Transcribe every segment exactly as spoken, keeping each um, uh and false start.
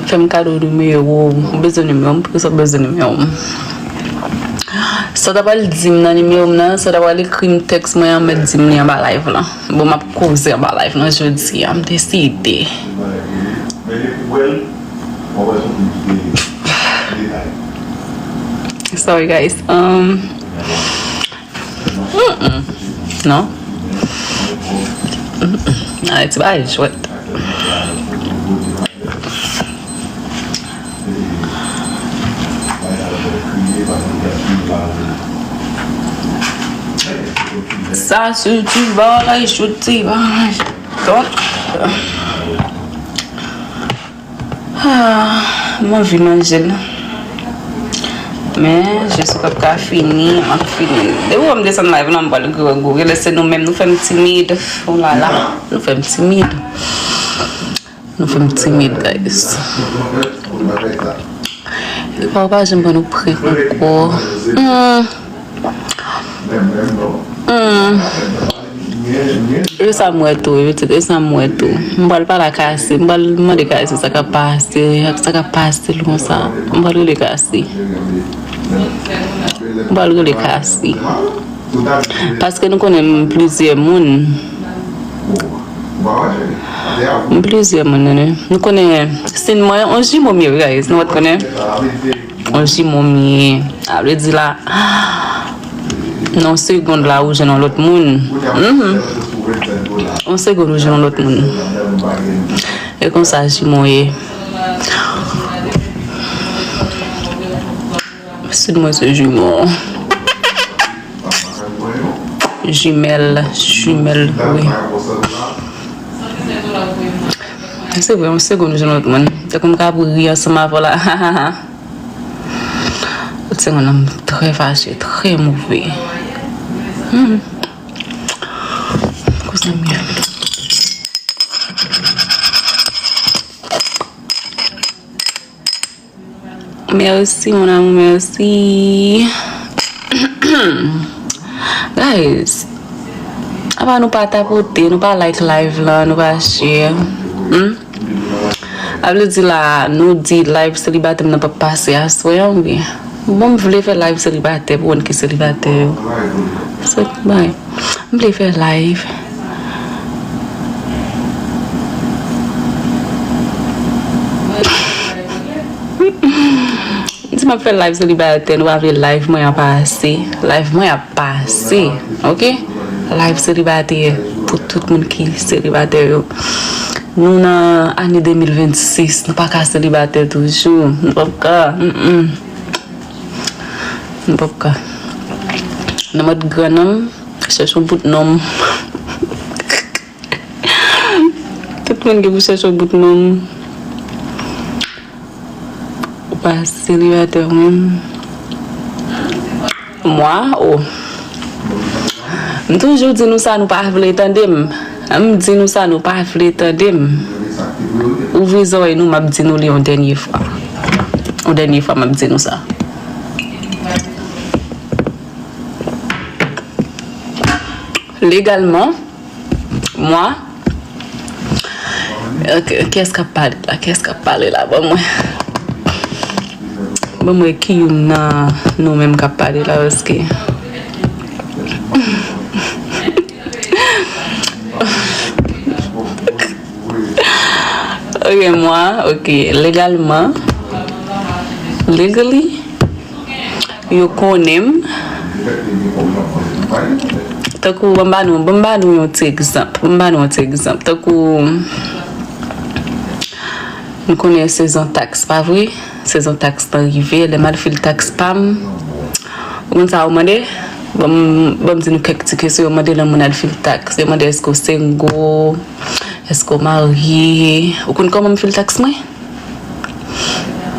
Fè m kado nimewo w. Ou bezwen nimewo m? Poukisa w bezwen nimewo m? Sa w ta pral di m nan nimewo m nan, sa w ta pral ekri m tèks mwen an, mèt di m li anba live lan. Bon, m ap koze anba live lan jodi a, m deside. Sorry, guys. Um, mm-mm. Non. Mm-mm. Alright, ti bagay jwèt. Sa se ti bagay, se ti bagay. Donk, ah, m anvi manje l. Men, je sais pas ka fini, m ap fini. Depi w wè m desann live lan, m pral grangou. Genlè se nou menm, nou fè m timid. Oh la la, nou fè m timid. Nou fè m timid, guys. Epa, ou pa janm ban nou prank ankò. Hmm. Hmm. E sa m wè tou, wi, pitit, e sa m wè tou. M pral pale ak Kasi, m pral mande Kasi sa k ap pase, sa k ap pase l konsa. M pral rele Kasi. M pral rele Kasi. Paske nou konnen m plizyè moun. M plizyè moun, nene. Nou konnen sin mwen, on jimo m ye, guys. Nou pa t konnen? On jimo m ye. Sa vle di la, nan yon segond la, ou jwenn yon lòt moun. Mhm. Yon segond, ou jwenn yon lòt moun. E konsa, jimo ye. Sin mwen se jimo. Jimèl, jimèl, wi. Se vre, yon segond, ou jwenn lòt moun. Tankou m ka ap ri ansanm avè w la. Lòt segond lan, m trè fache, trè move. Hmm. Kouzin m ye. Merci, mon amour, merci. Guys, apa nou pa tapote, nou pa like live lan, nou pa share. Hmm? A vle di la, nou di live selibatè m nan p ap pase aswè an, oubyen? Bon, m vle fè live selibatè pou moun ki selibatè yo. Se bay. M vle fè live. M di m ap fè live selibatè, nou pa vle live mwen an pase. Live mwen ap pase, oke? Live selibatè pou tout moun ki selibatè yo. Nou nan ane de mil vennsis, nou pa ka selibatè toujou. Nou p ap ka, mm, mm. Nou p ap ka. Nan mòd gran nonm, chèche yon bout nonm. Tout moun gen pou chèche yon bout nonm. Ou pa selibatè ou menm. Mwa, o. M toujou di nou sa, nou pa vle tande m. M di nou sa, nou pa vle tande m. Ouvri zòrèy nou, m ap di nou li yon dènye fwa. Yon dènye fwa, m ap di nou sa. Legalman, mwa. Ok, kiyès k ap pale la? Kiyès k ap pale la? Ban mwen. Ban mwen ki youn nan nou menm k ap pale la, paske. Ok, mwa, ok, legalman, legally, yo konnen m. Tankou, ban m ba nou, ban m ba nou yon ti egzanp, ban m ba nou yon ti egzanp. Tankou, nou konnen sezon taks, pa vre? Sezon taks lan rive, lè m al fil taks pa m, ou konn sa yo mande? Ban m, ban m di nou kèk ti kesyon yo mande lè moun al fil taks. Yo mande èske w single, èske w marye. Ou konn kòman m fil taks mwen?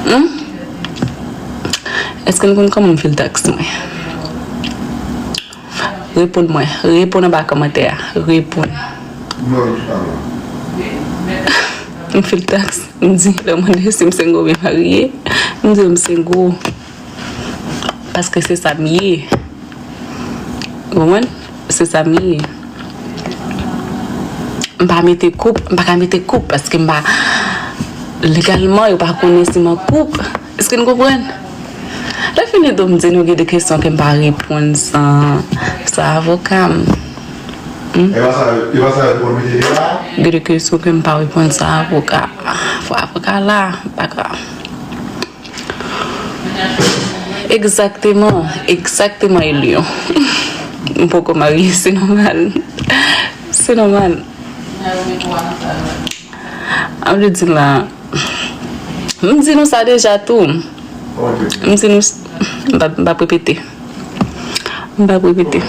Hmm? Èske n konn kòman m fil taks mwen? Reponn mwen. Reponn anba kòmantè a. Reponn. M fil taks. M di, lè yo mande si m single oubyen marye, m di yo m single. Paske se sa m ye. Ou konprann? Se sa m ye. M pa mete koup, m pa ka mete koup paske m pa, legalman, yo pa konnen si m an koup. Èske n konprann? Lè fini tou, m di nou gen de kesyon ke m pa reponn san, san avoka m. Hmm? E pa sa, e pa sa yo pwomete yo la? Gen de kesyon ke m pa reponn san avoka. Fò avoka la, m pa ka. Egzakteman, egzakteman, Elion. M poko marye, se nòmal. Se nòmal. An vle di la, m di nou sa deja tou. M di nou, m p ap, m p ap repete. M p ap repete.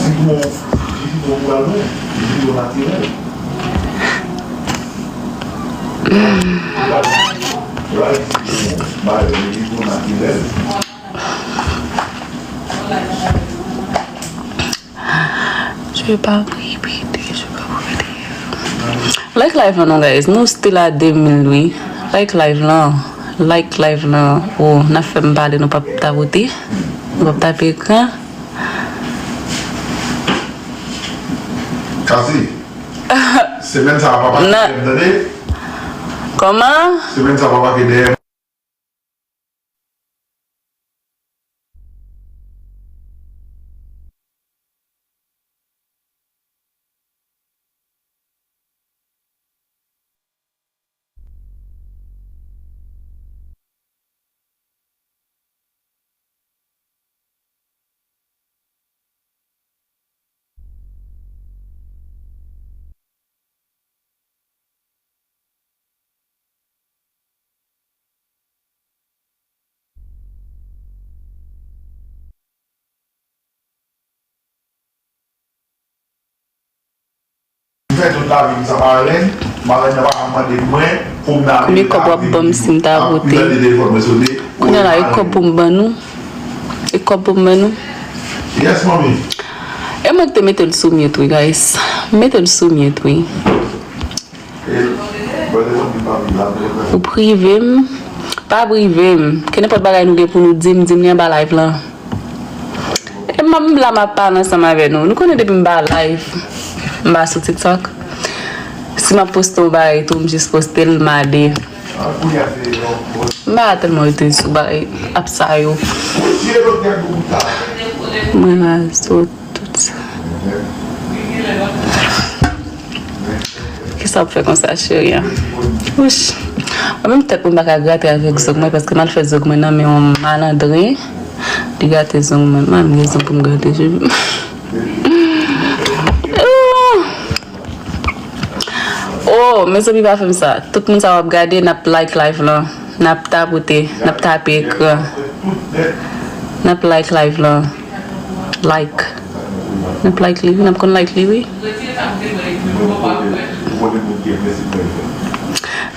Si pou yon jijito pou al lwen, jijito natirèl. Ray jijito bay jijito natirèl. Je vais pas répéter, je vais pas répéter. Like live lan non, guys. Nou still a de mil wi. Like live lan. Like live lan. Oh, n ap fè m pale, nou p ap tapote. Nou p ap tape ekran. Kasi, semèn sa a papa ki dèyè m, tande? Kòman? Semèn sa a papa ki dèyè m. M fè tout lavi m san marenn, marenn nan pa janm mande mwen pou m nan. Konbyen kòb w ap ban m si m ta vote? Kounye a la, e kòb pou m ban nou? E kòb pou m ban nou? Yes, manmi. E mwen ki te mete l sou mute wi, guys. M mete l sou mute wi. Ou prive m. Pa prive m. Kenenpòt bagay nou gen pou nou di m, di m li anba live lan. E m ap, m la m ap pale ansanm avè nou. Nou konnen depi m pa live, m pa sou TikTok. Si m ap poste yon bagay tou, m jis poste l, m ale. M pa tèlman rete sou bagay app sa yo. Mwen la sou tout sa. Kisa w ap fè konsa, cheri a? Wouch. Mwen menm tèt mwen pa ka grate avèk zong mwen, paske m al fè zong mwen nan men yon malandren. Li gate zong mwen. M pa gen zong pou m grate, je. Oh, mezanmi, pa fè m sa. Tout moun sa w ap gade, n ap like live lan. N ap tapote, n ap tape ekran. N ap like live lan. Like. N ap like li wi, n ap konn like li wi.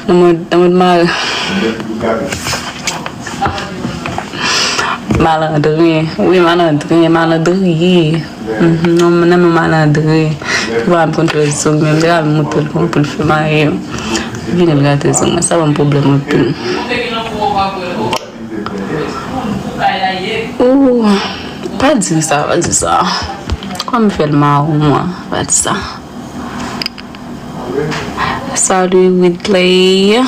Nan mòd, nan mòd mare. Malandren. Wi, malandren, malandriye. Mhm, non, nan men malandren. Ki pa konn fè zong menm, li pa montre l kòman pou l fè maye. Vini l gate zong mwen, sa ban m pwoblèm anpil. Ooh, pa di sa, pa di sa. Kòman m fè l mawon an, pa di sa. Salut, Whitley.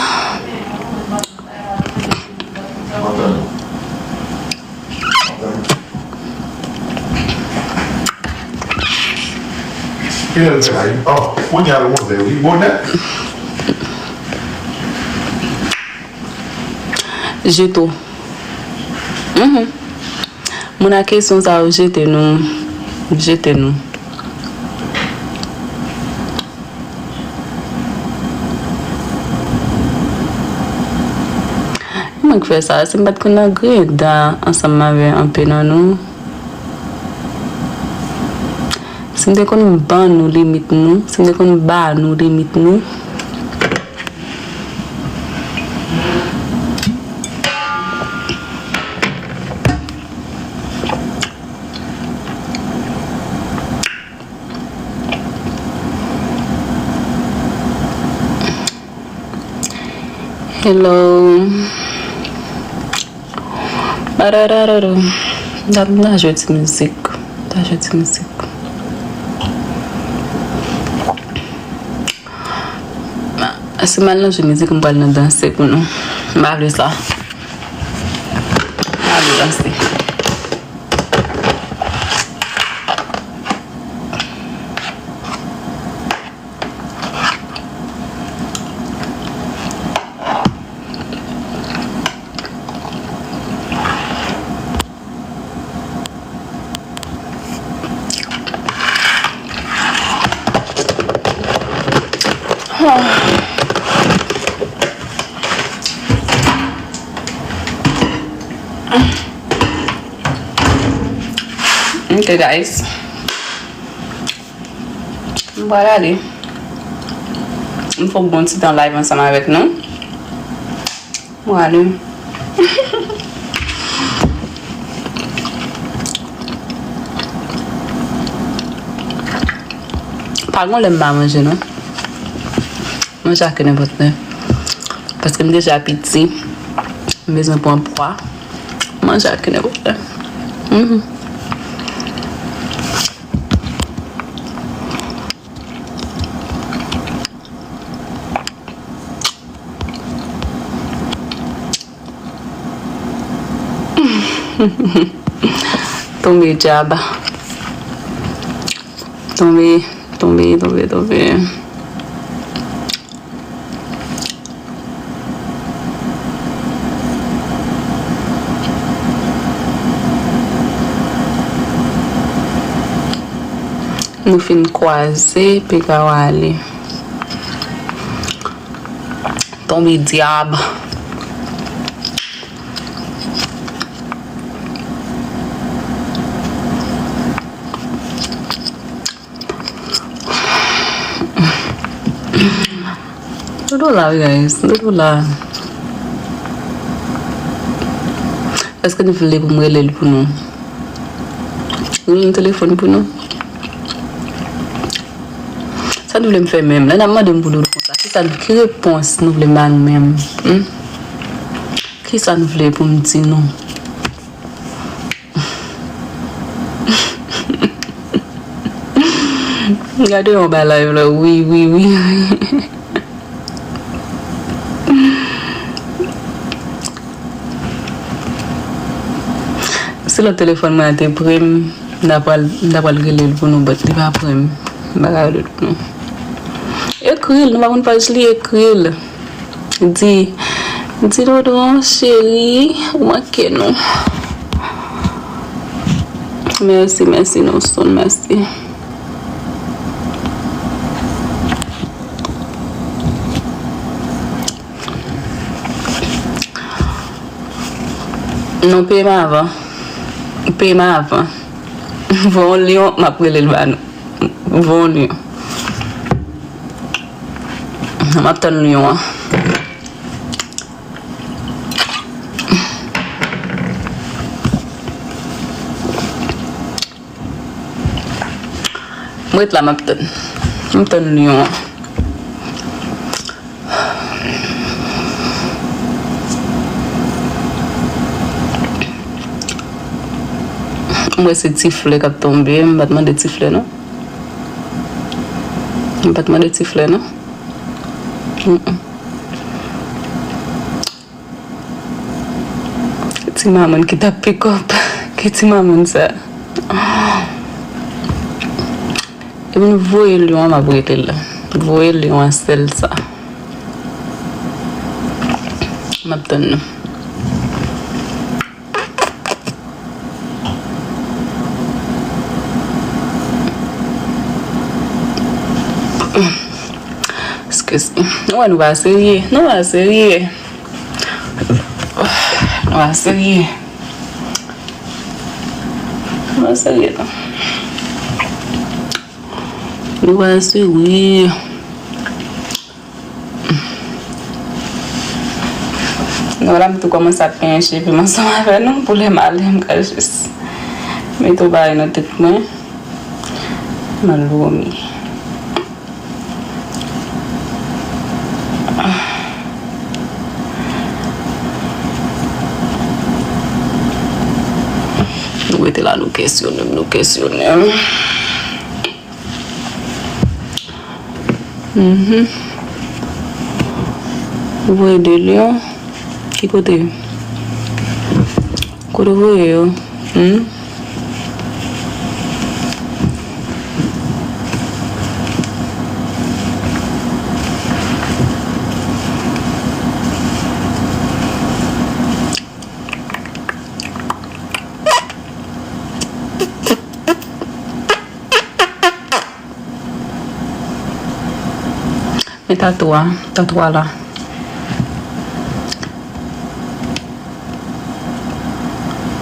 Kilè l fè la? Oh, kounye a l onzè wi, bonè. Jeto. Mhm. Moun a kesyon sa yo, jete nou. Jete nou. Mwen k fè sa, si m pa t konn nan griyen dan ansanm avè anpe nan nou. Si m te konn ban nou limit nou, si m te konn ba nou limit nou. Hello. Bararararo. N a, n a jwe ti mizik. N a jwe ti mizik. Si m al nan jwe mizik, m pral nan danse pou nou. M pa vle sa. M pa vle danse. Ok, guys. M pral ale. M fè yon bon ti tan live ansanm avèk nou. Mwen ale. Pa gen lè m pa manje, non. Manje ak nenpòt lè. Paske m deja piti. M bezwen pran pwa. Manje ak nenpòt lè. Mhm. Tonbe dyab. Tonbe, tonbe, tonbe, tonbe. Nou fin kwaze, piga w ale. Tonbe dyab. Dodo la, guys. Dodo la. Èske nou vle pou m rele l pou nou? Rele l telefòn pou nou? Sa nou vle m fè menm? Lè n ap mande m pou Dodo konsa, ki sa, ki repons nou vle m ba nou menm? Hmm? Ki sa nou vle pou m di nou? Gade yon bagay la, wi, wi, wi, wi. Si lòt telefòn mwen an te pre m, m ta pral, m ta pral rele l pou nou, but li pa pre m. M pa ka rele l pou nou. Ekri l, nou pa konn paj li, ekri l. Di, di Dodo, cheri, ou manke nou. Mèsi, mèsi, Nelson, mèsi. Non, peye m avan. Peye m avan. Voye yon lyon, m ap rele l ba nou. Voye yon lyon. M ap tann lyon an. Mwen ret la, m ap tann. M tann lyon an. Mwen se ti flè k ap tonbe. M pa t mande ti flè, non. M pa t mande ti flè, non. Mm-mm. Ti mamoun ki t ap pikòp. Ki ti mamoun sa? Epi nou voye lyon an, m ap rete la. Voye lyon an sèl sa. M ap tann nou. Excuse me. Nou wè nou pa serye. Nou pa serye. Nou pa serye. Nou pa serye, non. Nou pa serye. Non, la, m tou kòmanse ap penyen cheve m ansanm avè nou. Pou lè m ale, m ka jis mete yon bagay nan tèt mwen. M al dòmi. Nou rete la, nou kesyone m, nou kesyone m. Mhm. Ou voye de lyon? Ki kote? Kote w voye yo? Hmm? Men tatou a, tatou a la.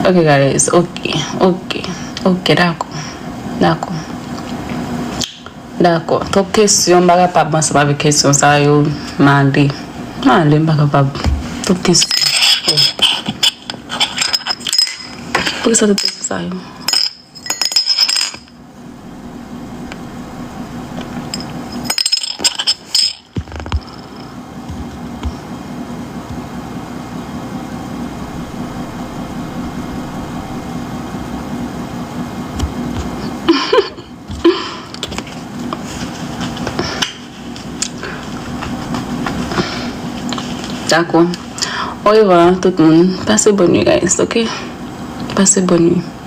Ok, guys, ok, ok, ok, dakò, dakò, dakò. Twòp kesyon, m pa kapab ansanm avèk kesyon sa yo, m ale, m ale, m pa kapab. Twòp kesyon. Oh. Poukisa twòp kesyon sa yo? Dakò. Orevwa tout moun. Pase bòn nuit, guys, ok? Pase bòn nuit.